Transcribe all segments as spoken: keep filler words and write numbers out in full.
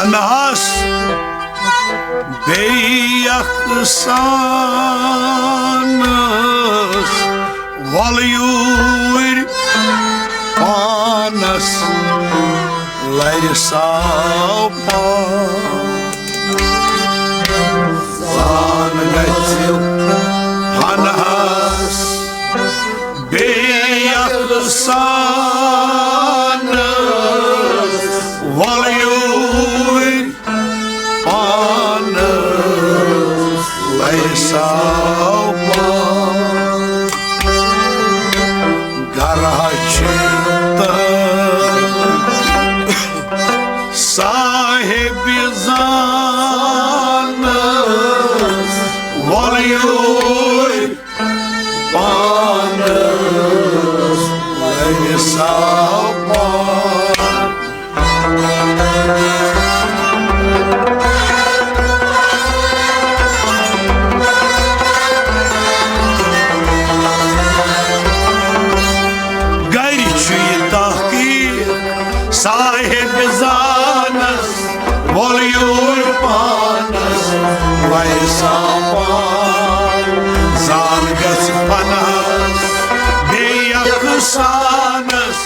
نہس بیٚیہِ اکھ سانس، وۄل یوٗرۍ پانس لرِ ساو پان۔ زان گژھِ ہنہس بیٚیہِ اکھ سانس، وۄل یوٗرۍ پانس لرِ ساو پان۔ گرا چھِ تہٕ صاحب زانس، وۄل یوٗرۍ پانس لرِ ساو پان۔ گرِ چھُ یہِ تحقیق صاحب زانس، وۄل یوٗرۍ پانس ویسا پان۔ زان گژھِ پنہس بیٚیہِ اکھ سانس۔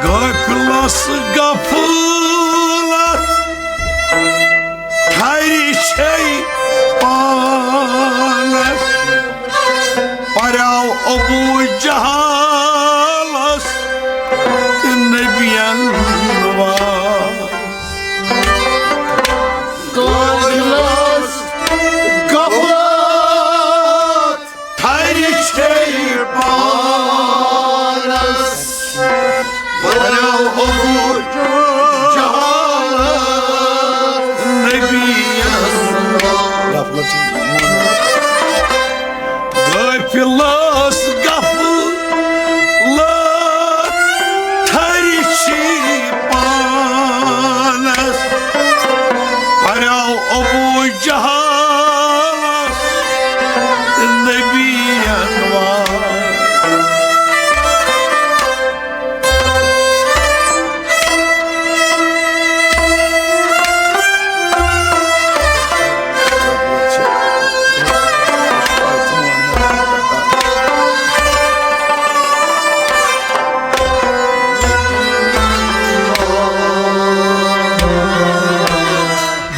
غٲفلس غفلت تھرِ چھے پانس، پریاو ابو جہالس تہٕ نبین واس۔ غٲفلس غفلت تھرِ چھے پانس، بنیو ابو جہالس نبی۔ غٲفلس غفلت تھرِ چھے پانس، بنیو ابو جہالس نبی انوار۔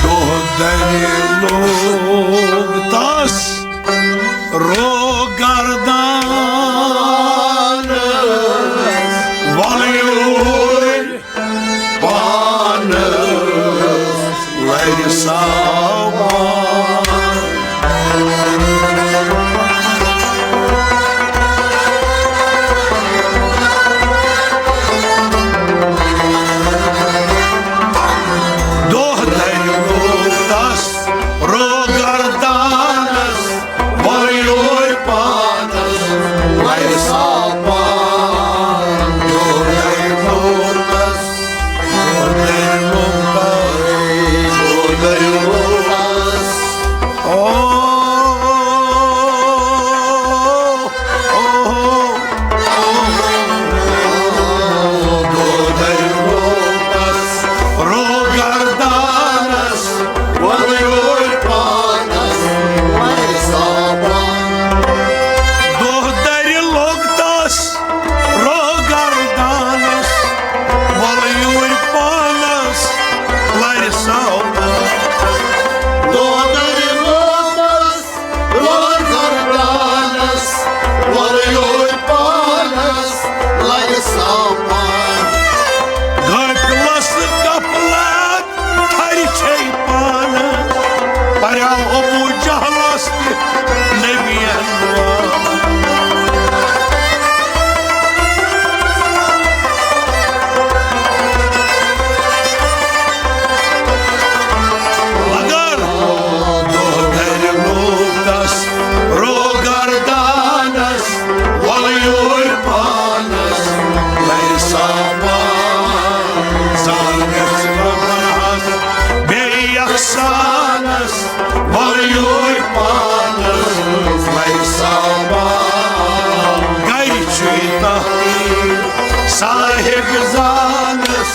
دۄہ دَرِ لوگ تس رو گردان، وۄل یوٗرۍ پانس لرِ سامان۔ دۄہ دَرِ لوگ تس رو گردانس، وۄل یوٗرۍ صاحب زانس۔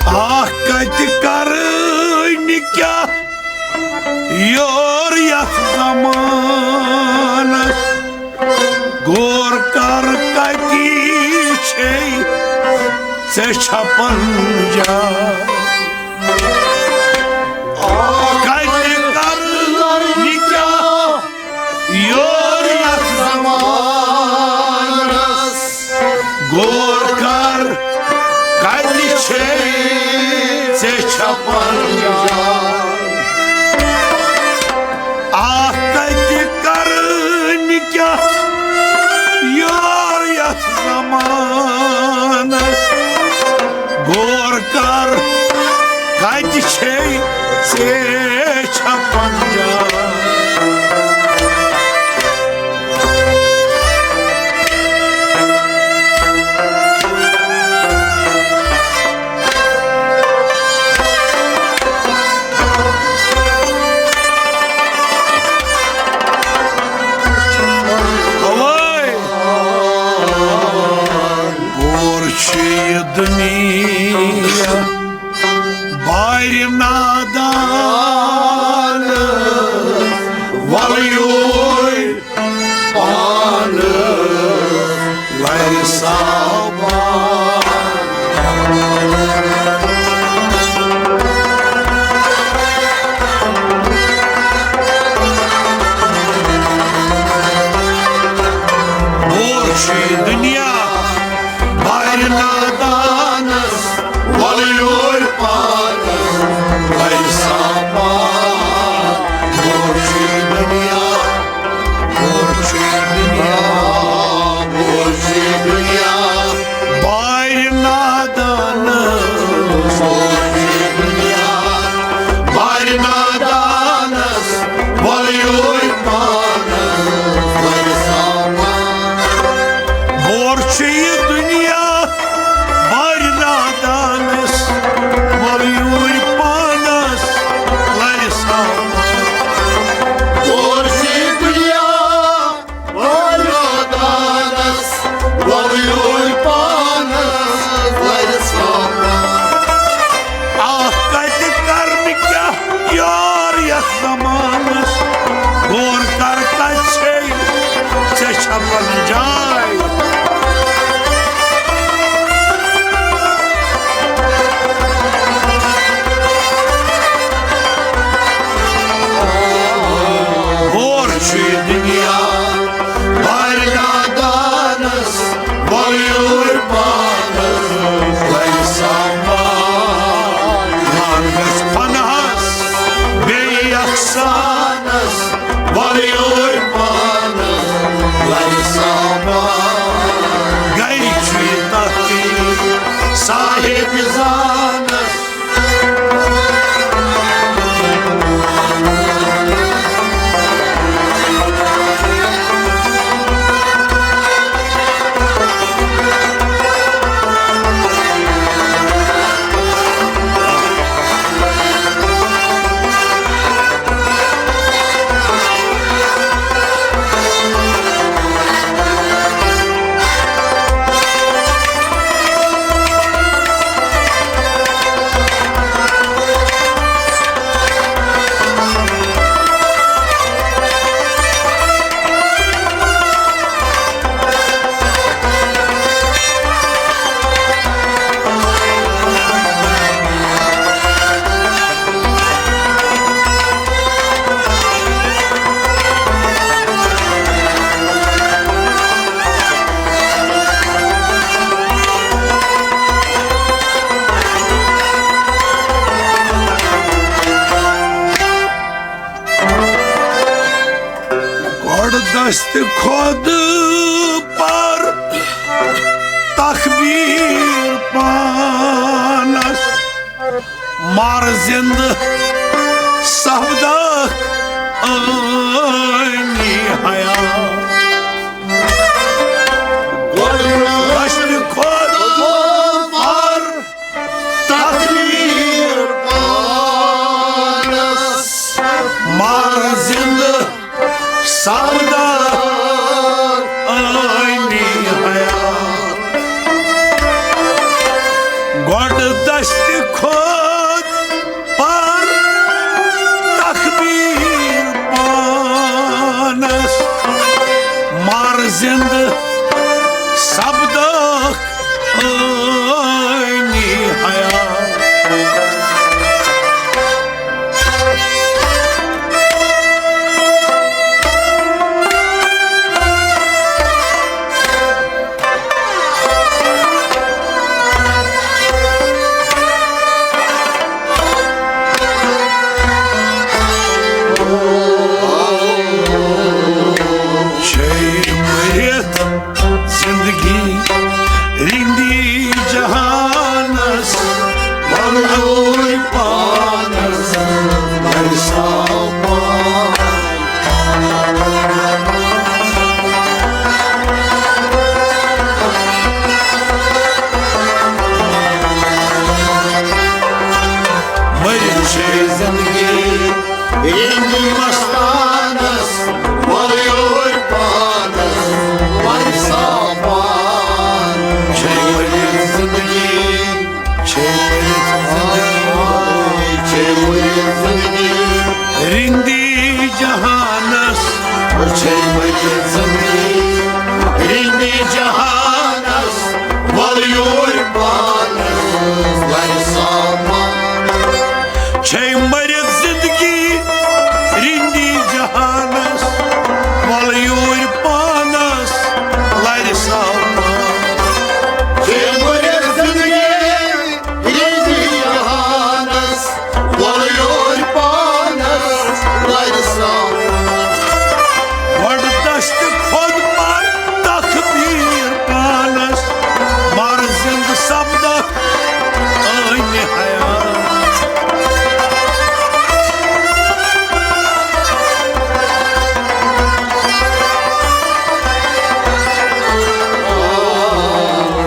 آہ، کتہِ کرٕ نکاح یور یتھ زمانس؟ غور کر، کتہِ چھے ژےٚ چھپن جاے؟ آہ، کتہِ کرٕ نکاح یور یتھ زمانس؟ غور کر، کتہِ چھے ژےٚ چھپن جاے؟ آہ، کتہِ کرٕ نکاح یور یتھ زمانس؟ غور کر، کتہِ چھے ژےٚ چھپن جاے؟ اوے! غور چھُ یہِ دُنیا بارِ نادان، وَلہٕ یوٗرۍ پانہٕ لَرِ سامان۔ غور چھُ یہِ دُنیا بارِ نادانس، وَلہٕ یوٗرۍ پانس، وَلہٕ سامان۔ غور چھُ یہِ دُنیا، غور چھُ یہِ دُنیا، غور چھُ یہِ دُنیا بارِ نادانس، غور چھُ یہِ دُنیا بارِ نادانس، وَلہٕ یوٗرۍ پانس، وَلہٕ سامان۔ غور چھُ یہِ دُنیا بارِ نادانس، وَلہٕ یوٗرۍ پانس، وَلہٕ سامان۔ غور چھُ یہِ دُنیا بارِ نادانس، وَلہٕ یوٗرۍ پانس، وَلہٕ سامان۔ آہ، کتہِ کرٕ نکاح یور یتھ زمانس؟ غور کر، کتہِ چھے ژےٚ چھپن جاے؟ غور چھُ یہِ دُنیا بارِ نادانس، وَلہٕ یوٗرۍ پانس، وَلہٕ سامان۔ مال گژھِ پناہس بیٚیہِ احسانس، وَلہٕ یوٗرۍ پانس، وَلہٕ سامان۔ گرِ چھُ یہِ تحقیق صاحب زانس۔ دست خود پر تکبیر پانس، مر زندٕ سپدکھ عٲنی حیات۔ دست خود پر تکبیر پانس، مر زندٕ سپدکھ عٲنی حیات۔ گۄڈٕ دست خود پر تکبیر پانس، مر زندٕ سپدکھ عٲنی حیات۔ چھے مٔرِتھ زندگی رِندی جہانس، وَلہٕ یوٗرۍ پانس، لرِ صاف پان۔ مٔرِتھ چھے زندگی ییٚمہِ مستانس، وَلہٕ یوٗرۍ پانس، وَلہٕ صاف پان۔ چھے مٔرِتھ زندگی، چھے مٔرِتھ زندگی، چھے مٔرِتھ زندگی رِندی جہانس۔ چھے مٔرِتھ زندگی رِندی جہانس، وَلہٕ یوٗرۍ پانس، لرِ صاف پان۔ چھے مٔرِتھ زندگی رِندی جہانس، وَلہٕ یوٗرۍ پانس، لرِ صاف پان۔ چھے مٔرِتھ زندگی رِندی جہانس، وَلہٕ یوٗرۍ پانس، لرِ صاف پان۔ گۄڈٕ دست خود پر تکبیر پانس، مر زندٕ سپدکھ عٲنی حیات۔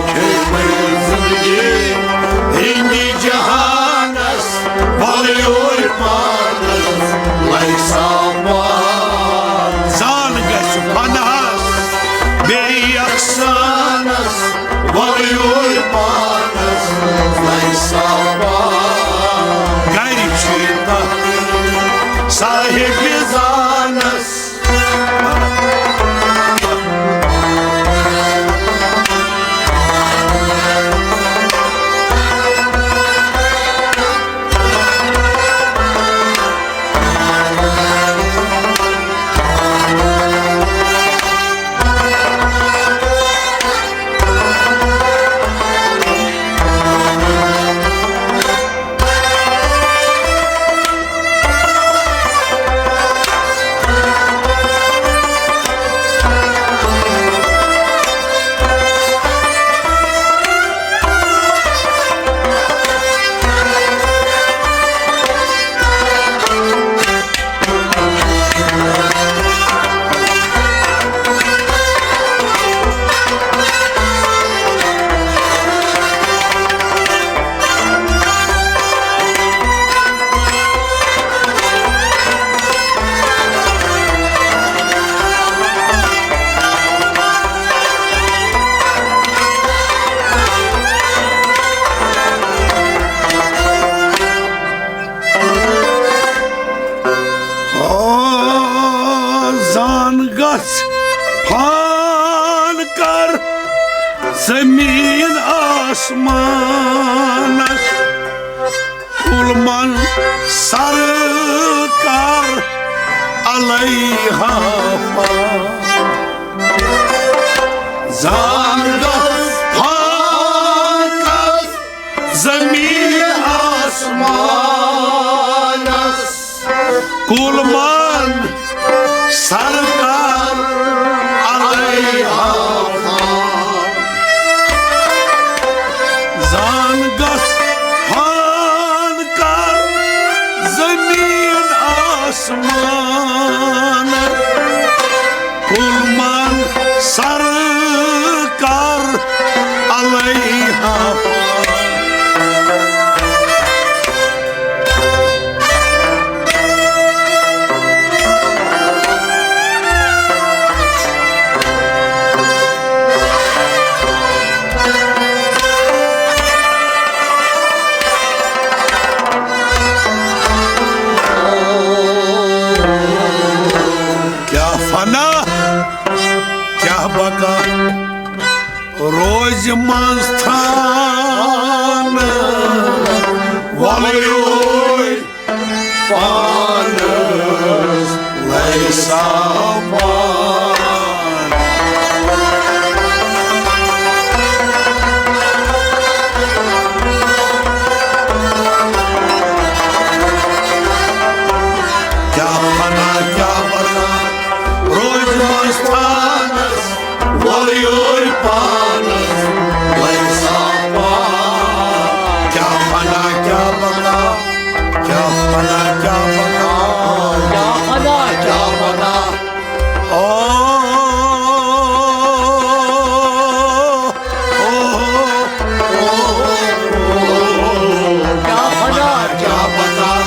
چھے مٔرِتھ زندگی رِندی جہانس، وَلہٕ یوٗرۍ پانس، لرِ صاف پان۔ زان گژھِ فناہس بیٚیہِ یکسانس، وَلہٕ یوٗرۍ پانس، لرِ صاف پان۔ گرِ چھُ تتھ صاحب زانس۔ آ، زان گژھ فان کر زمین آسمانس، کُل من سر کر علیہا فان۔ زان گژھ فان کر زمین آسمانس، کُل من سر کر منٛز تھانہٕ وۄلہٕ یوٗرۍ پانَس لَرِ سامان۔ کیٛاہ پناہ، کیٛاہ پناہ، روزِ منٛز تھانَس وۄلہٕ یوٗرۍ پانَس لَرِ سامان۔ کیٛاہ پناہ، کیٛاہ پناہ، کیٛاہ پناہ، کیٛاہ پناہ، کیٛاہ پناہ، کیٛاہ پناہ۔ آ، آ، آ، آ، آ۔ کیٛاہ پناہ، کیٛاہ پناہ،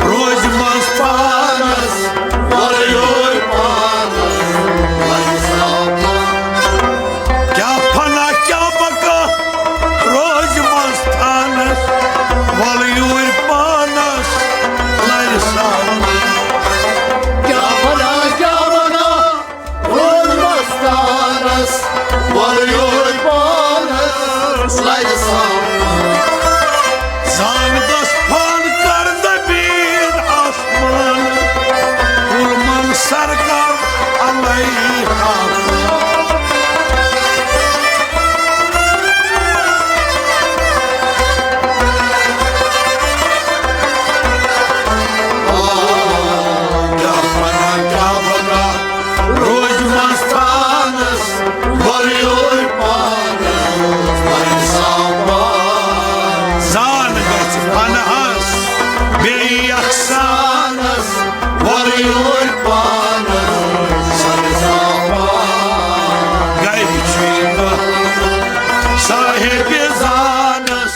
روزِ منٛز پانَس وۄلہٕ یوٗرۍ پانَس لَرِ سامان۔ کیٛاہ پناہ، کیٛاہ بقا، روزِ منٛز تھانَس وۄلہٕ یوٗرۍ پانَس لَرِ سامان۔ کیٛاہ پناہ، کیٛاہ پناہ، روزِ منٛز تھانَس وۄلہٕ یوٗرۍ پانَس لَرِ سامان۔ زان گژھِ فن کر دبیٖن آسمان، کُل من سرکار علیہ آسمان۔ آ، کیٛاہ پناہ، کیٛاہ پناہ، روزِ منٛز تھانَس وۄلہٕ یوٗرۍ پانَس لَرِ سامان۔ زان گژھِ پناہَس بیٚیہِ یَکسانَس وۄلہٕ یوٗرۍ پانَس لَرِ سامان۔ گَرِ چھُے نہٕ صاحبِ زانَس۔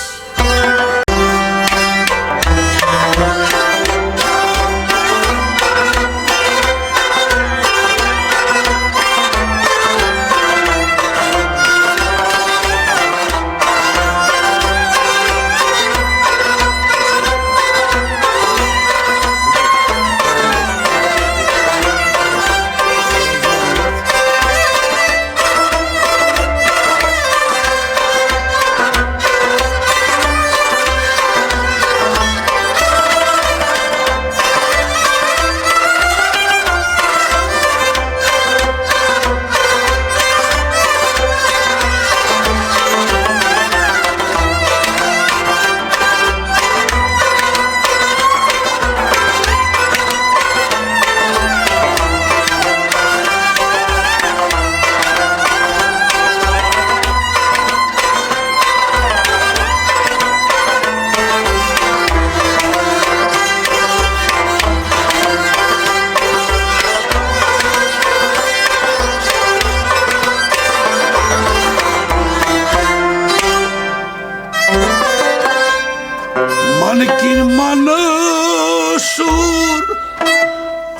من کِنۍ منصوٗر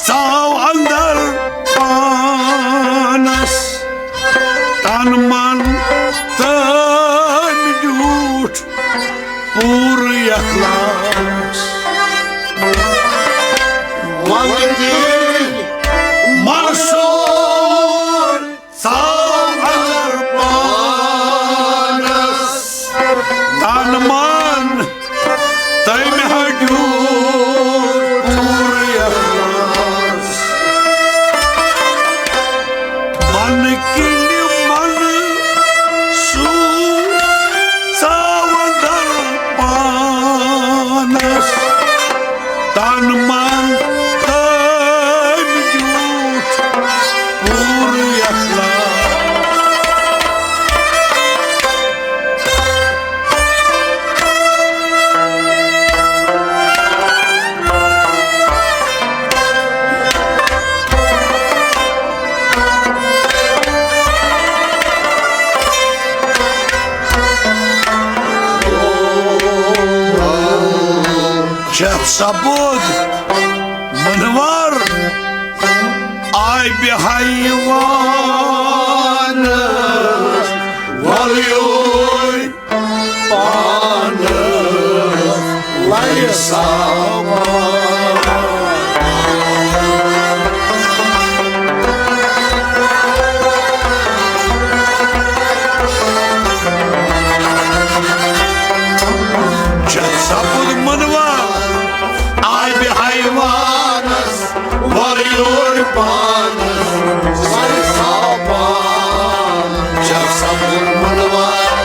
ژاو اندر پانس، تن من تٔمۍ ڈیوٗٹھ پوٗرٕ اخلاص۔ من کِنۍ منصوٗر ژاو اندر پانس، تن من تٔمۍ ہا ڈیوٗٹھ پوٗرٕ اخلاص۔ من کِنۍ منصوٗر ژاو اندر پانس، تن من تٔمۍ ڈیوٗٹھ پوٗرٕ اخلاص۔ شیخ سبود منوار آبِ حیوان، ولیوٗر پانہٕ لَرِ سامان۔ منوار، آبِ حیوانس، وۄلہٕ یوٗرۍ پانس، سرِ سامان، چتھ سپُد منوار،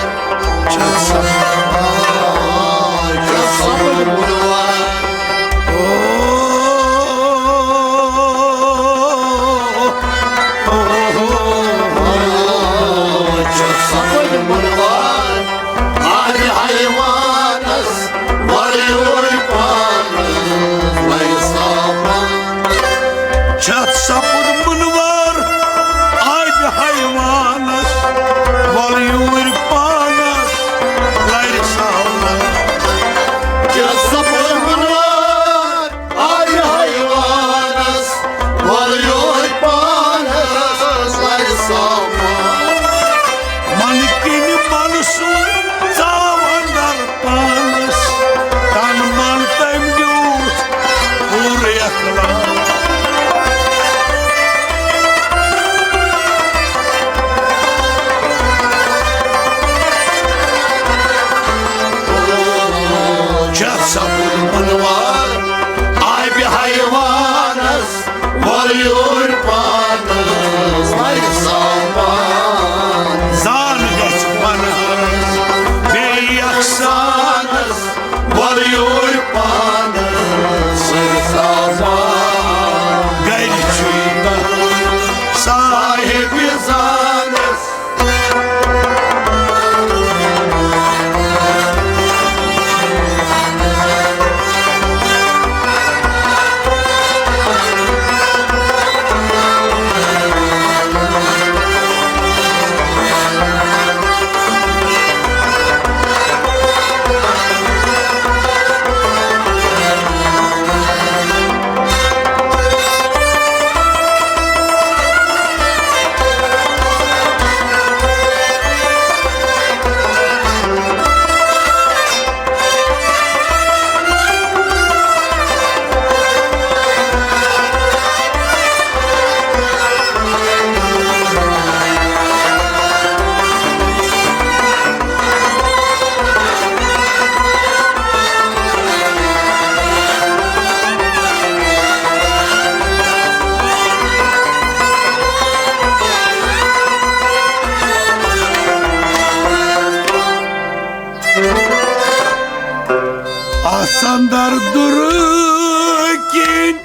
چتھ سپُد، آ، چتھ سپُد منوار۔ او، او، او، او، چتھ سپُد منوار۔ آبِ حیوانس، وۄلہٕ یوٗرۍ پانس، لرِ سامان۔ چتھ سپُد منوار، آبِ حیوانس، وۄلہٕ یوٗرۍ پانس، لرِ سامان۔ چتھ سپُد منوار، آبِ حیوانس، وۄلہٕ یوٗرۍ پانس، لرِ سامان۔ من کِنۍ من سُنٛد ژاو اندر پانس، تن من تٔمۍ دیُت پوٗرٕ اخلاص۔ چتھ سپُد منوار، آبِ حیوانس، وۄلہٕ یوٗرۍ پانس، لرِ سامان۔ زان گژھِ پنہٕ بے یکسانس، وۄلہٕ یوٗرۍ پانس، سرِ سامان۔ گرِ چھُے نہٕ صاحبِ زانس۔ آسان در درکین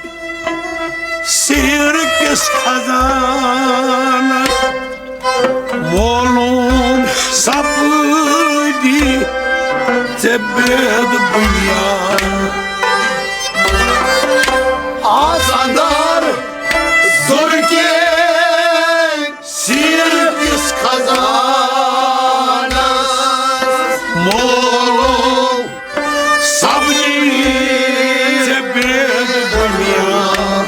سیر کس خزانس، معلوم سپدی ژےٚ بید بنیاد۔ آسان در درکین سیر کس خزانس، معلوم سپدی ژےٚ بید بنیاد۔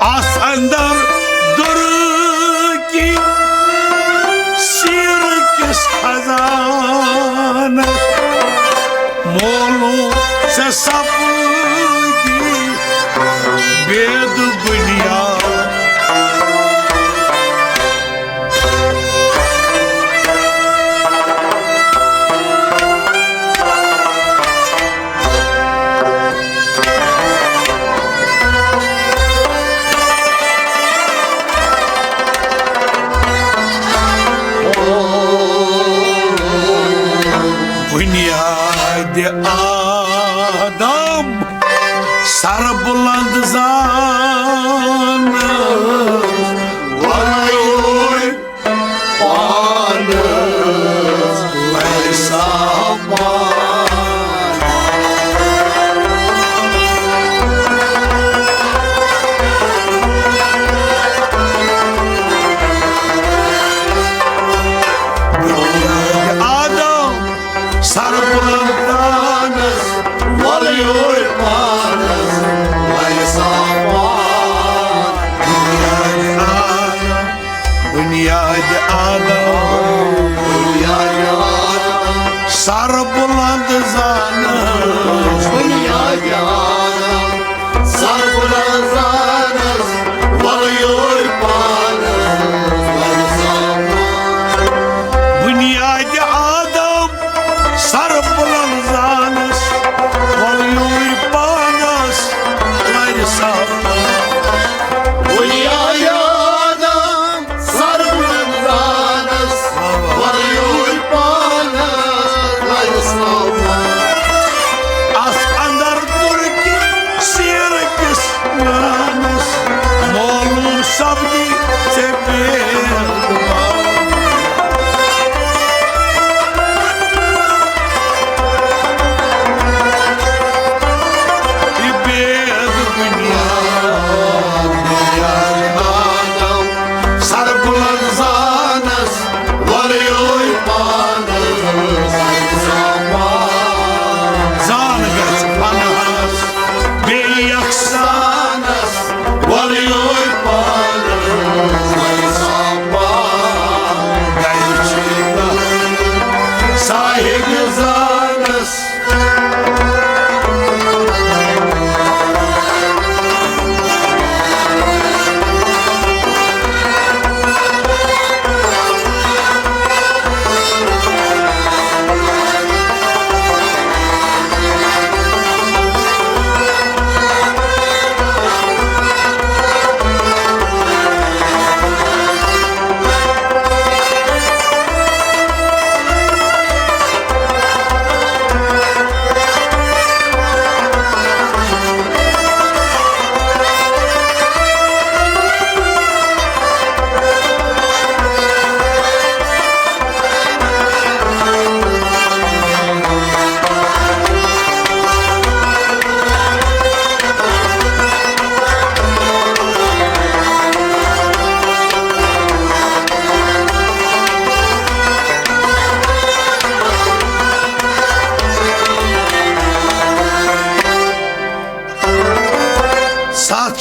آسان در درکین سیر کس خزانس، معلوم ژےٚ سپدی بید بنیاد۔ بنیاد آدم سر بلند زانس، وۄلہٕ پانس لرِ سامان۔ آدم سر بلند زانس، وۄلہٕ یوٗرۍ پانس لرِ سامان۔ بنیاد آدم، بنیاد آدم، سر بلند زانس، بنیاد آدم، سر بلند زانس، وۄلہٕ یوٗرۍ پانس لرِ سامان۔ بنیاد آدم، سر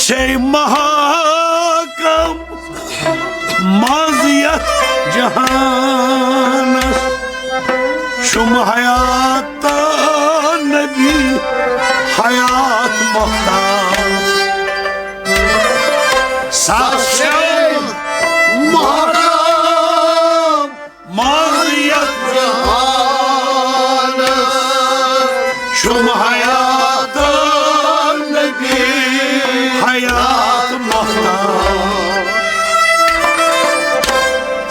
چھے محاکم منٛز یتھ جہانس، شم حیات نبی، حیات مختار۔ سچ چھے محاکم منٛز یتھ جہانس، شم حیات نبی، حیات مختار۔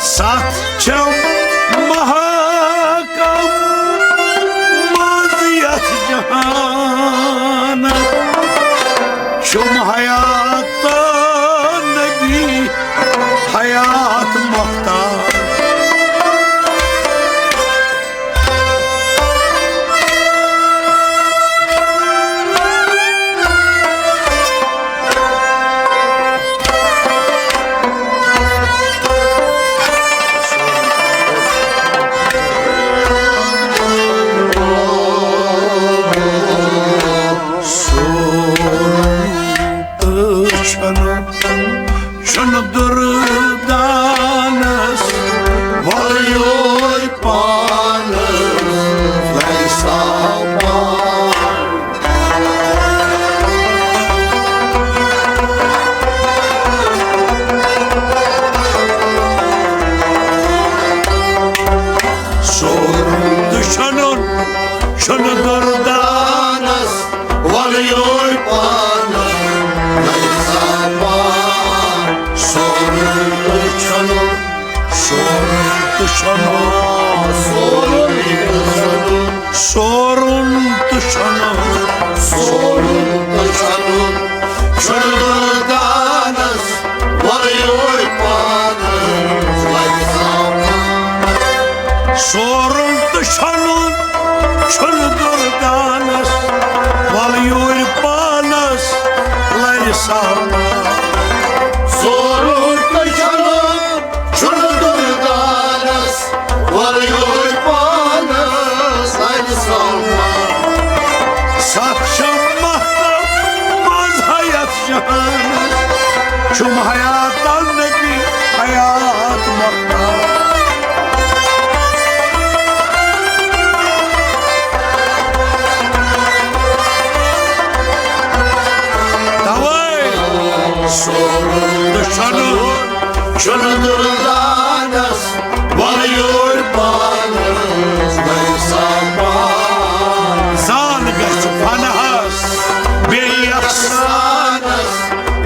ستھ چھم محاکم منٛز یتھ جہانس، شم حیات نبی، حیات مختار۔ سون تہٕ چھُنہٕ، چھُنہٕ دُردانس، وۄلہٕ یور پانس لرِ سامان۔ سورُن تہٕ چھُنہٕ، چھُنہٕ دُردانس، وۄلہٕ یور پانس لرِ سامان۔ سورُن تہٕ چھُنہٕ، سورُن تہٕ چھُنہٕ، سورُن تہٕ چھُنہٕ، سورُن تہٕ چھُنہٕ، سورُن تہٕ چھُنہٕ، چھُنہٕ دُردانس، وۄلہٕ یور پانس لرِ سامان۔ سورُن تہٕ چھُنہٕ، چھُنہٕ دُردانس، وۄلہٕ یور پانس لرِ سامان۔ سورُن تہٕ چھُنہٕ، چھُنہٕ دُردانس، وۄلہٕ یور پانس لرِ سامان۔ ستھ چھم محتم منٛز حیات جہانس، چھُم حیات النبی، حیات مختار۔ توے سورُن تہٕ چھُنہٕ، چھُنہٕ دُردانس، وۄلہٕ یور پانس لرِ سامان۔ زان گژھِ فنہس بیٚیہِ افسانس،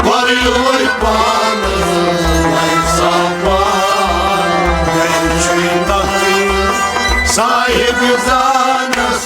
وۄلہٕ یور پانس لرِ سامان۔ گرِ چھُے تقدیر صاحب زانس۔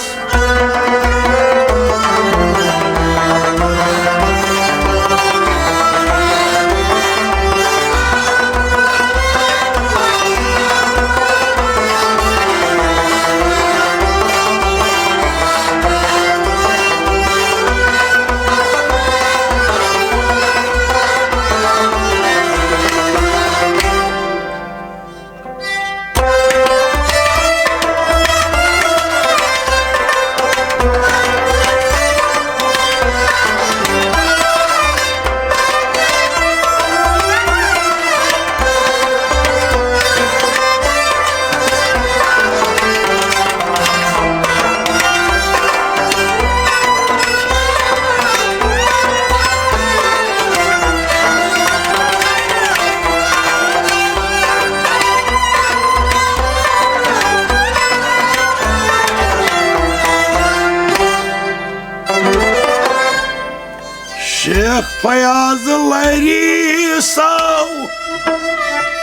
شیخ فیاض لری ساو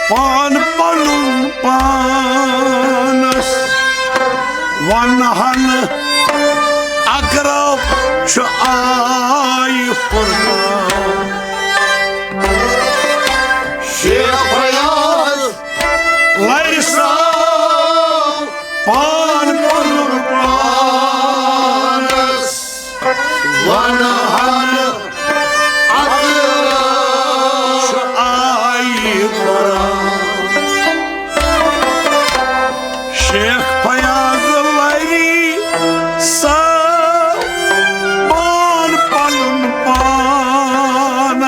پان پنُن پانس ونہن اقرب چھُ آیہِ فرقان۔ شیخ فیاض لرِ ساو پان پنُن پانس ونہن اقرب چھُ آیہِ قرآن۔ شیخ فیاض لری ساو پان پنُن پان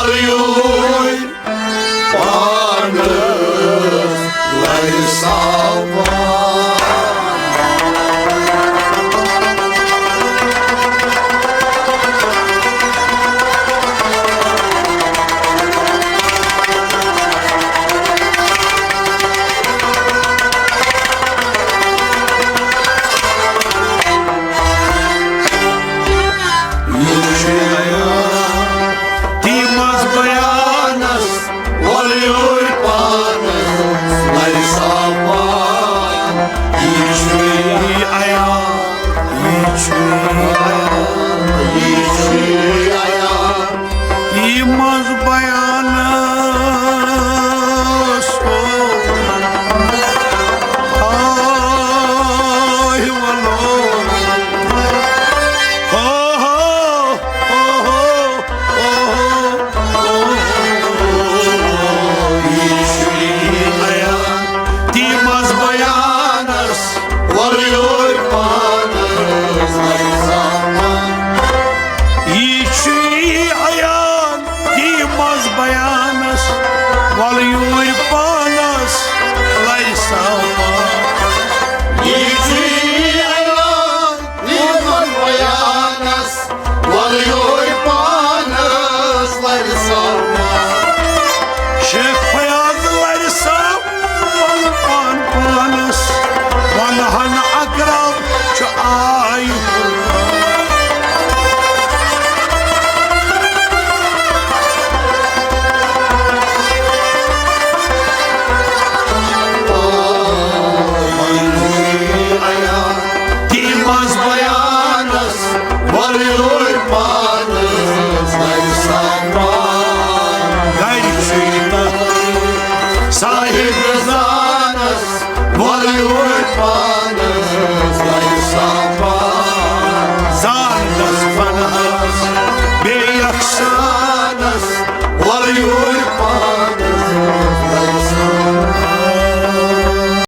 یوٗرۍ پانَس لَرِ سامان۔